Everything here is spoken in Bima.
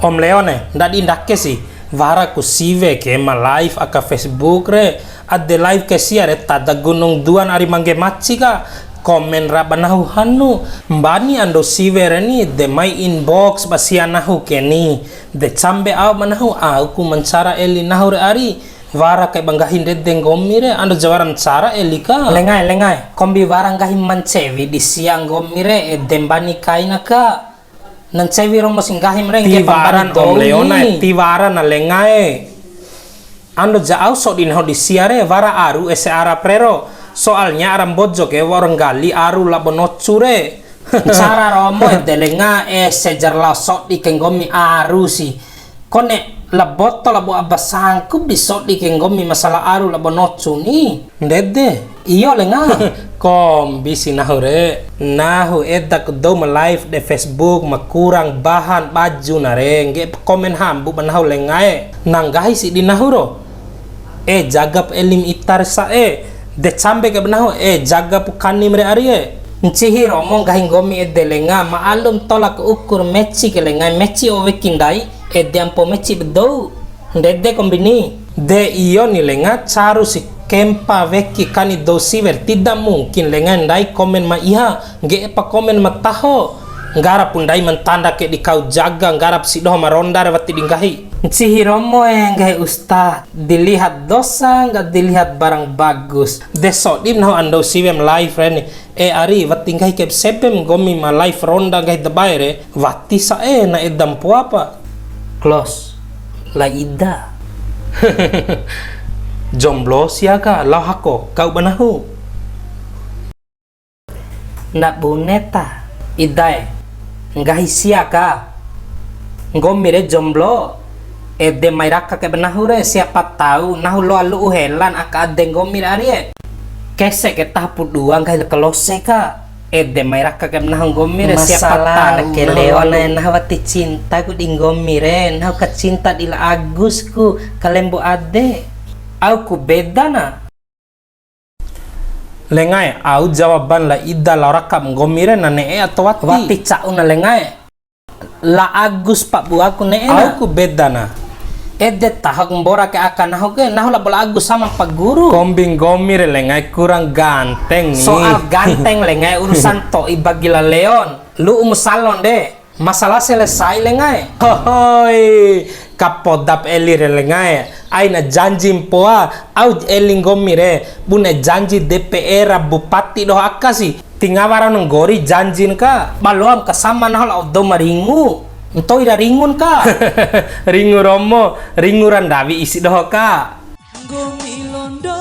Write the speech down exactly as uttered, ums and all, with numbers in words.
Om Leon e, ndadi ndake si, wara ku siwe ke ma live aka Facebook re, ade live ke sia re, tada gunung duan ari mangge maci ka, komen ra ba nahu hanu, mbani ando siwe re ni, de mai inbox ba sia nahu ke ni, de cambe au ba nahu, au ku ma ncara eli nahu re ari, wara kai ba nggahi ndede nggomi re, ando ja wara ma ncara eli ka. Lengae, lengae, kombi wara nggahi ma ncewi di sia nggomi re, ede mbani kaina ka. Na ncewi romo si nggahim re, ngge'e pa mbani douni. Tiwara na lengae. Ando ja au sodi nahu di sia re, wara aru ese Arab rero. Soalnya ara Mbojo ke wa'ur nggali aru labo nocu re. Ncara romo ede lenga, ese ja ra lao sodi ke nggomi aru si. Kone la boto labo aba sangkup di sodi ke nggomi masalah aru labo nocu ni. Ndede. Iyo lenga. Kombi si nahu re. Nahu edaku dou ma live de Facebook ma kurang bahan baju na re. Ngge'e pa komen hambu ba nahu lengae. Na nggahi si di nahu ro. E jagap elim itar sa'e. De cambe ke ba nahu. E jagap kanim re arie. Ncihi romo nggahi nggomi ede lenga. Ma'alum tolak ukur meci ke lengae. Meci o weki ndai. Ede ampo meci ba dou. Ndede kombi ni. De iyo ni lenga, caru si kempa weki kani dou siwe re, tidak mungkin lenga ndai komen ma iha, ngge'e pa komen ma taho. Nggara pu ndai ma ntanda ke di kau jaga, nggara pu si doho ma ronda re wati di nggahi. Ncihi romo e nggahi ustad, dilihat dosa, nggak dilihat barang bagus. De sodim nahu ando siwe ma live re ni. E ari, wati nggahi kai ba sebem nggomi ma live ronda nggahi dabae re, wati sa'e na eda mpoa pa. Close. La Ida. Jomblo sia ka, lao hako, kau ba nahu. Na bune ta, Idae. Nggahi sia ka. Nggomi re jomblo, ede mai raka kai ba nahu re, siapa tahu nahu loa lu'u helan aka ade nggomi re arie. Kese ke tahopu dua nggahi la Kalose ka, ede mai raka kai ba nahu nggomi re, siapa tahu nahu loa lu'u. Masala na ke Leon e, nahu wati cinta ku di nggomi re, nahu ka cinta di la Agus ku, kalembo ade. Au ku beda na. Lengae, au jawaban la Ida lao rakap nggomi re na ne'e ato wati? Wati ca'u na lengae. La Agus pa bua ku ne'e na. Au ku beda na. Ede tahok mbora ke aka nahu ke, nahu labo la Agus sama pa guru. Kombi nggomi re lengae kurang ganteng ni. Soal ganteng lengae urusan to'i bagi la Leon. Lu'u mu salon de. Masalah selesai lengae. Hohoi, kapodap eli re lengae. Aina janji mpoa, au eli nggomi re. Bune janji D P R ra bupati doho aka si. Ti ngawa ra na nggori janjin ka. Ba loam ka sama nahu lao dou ma ringu. Ntoi ra ringun ka. Ringu romo, ringu ra ndawi isi doho ka. Nggomi londo